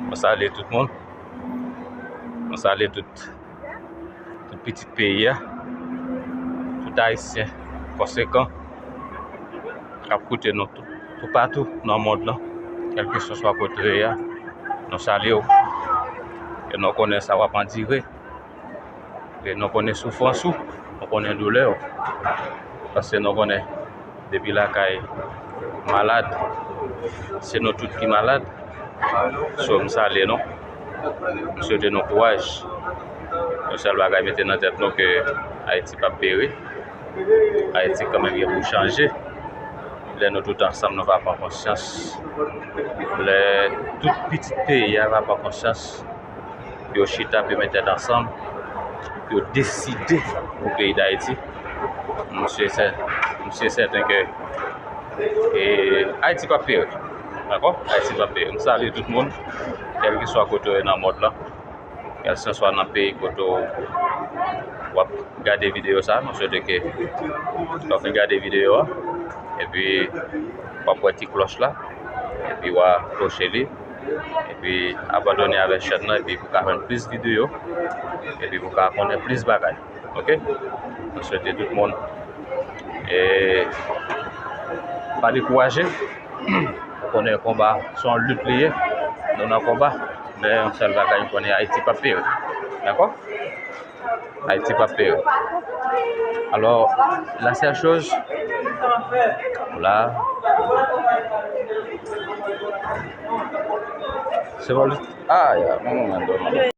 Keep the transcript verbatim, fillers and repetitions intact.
Mwen salye tout moun. Mwen salye tout, tout pitit peyi a. Tout Ayisyen konsekan k ap koute nou tou, toupatou nan mond lan, kèlkeswa kote w ye a, nou salye w. E nou konnen sa w ap andire. E nou konnen soufrans ou, nou konnen doulè w. Paske nou konnen depi lakay malad, se nou tout ki malad. So, m salye nou. M swete nou kouraj. Yon sèl bagay, mete nan tèt nou ke Ayiti p ap peri. Ayiti kanmenm gen pou chanje. Lè nou tout ansanm, nou va pran konsyans. Lè tout pitit peyi a va pran konsyans, yo chita, yo met tèt ansanm, yo deside pou peyi Dayiti. M si sè-, m si sèten ke, e, Ayiti p ap peri. Dakò? Ayiti p ap peri. M salye tout moun, kèlkeswa kote w ye nan mond lan. Kèlkeswa nan peyi kote w ap gade videyo sa, nou swete ke w ap fin gade videyo a, epi w ap wè ti klòch la, epi w a kloche li, epi abòne avèk chèn nan, epi pou w ka jwenn plis videyo, epi pou w ka konnen plis bagay. Oke? Nou swete tout moun, e, pa dekouraje. Ou konnen konba se yon lit li ye. Nou nan konba. Men yon sèl bagay m konnen, Ayiti p ap peri. Dakò? Ayiti p ap peri. Alò, la sèl choz, la, se pa lit. Ah, ya, mwen, mwen, mwen, mwen.